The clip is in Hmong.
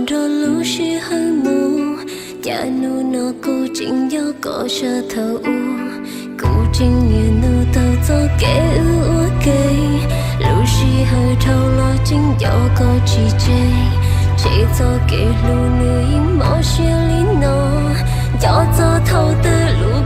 Nrog lub sij hawm mus, cas hnub no kuv tseem nco koj sab thaum ub. Kuv tseem nyiam hnub thaum txoj kev wb ua ke, lub sij hawm dhau los tseem nco koj tsis tseg. Ntshe txoj kev hlub nws yeej mob siab li no, nco txog thaum twg lub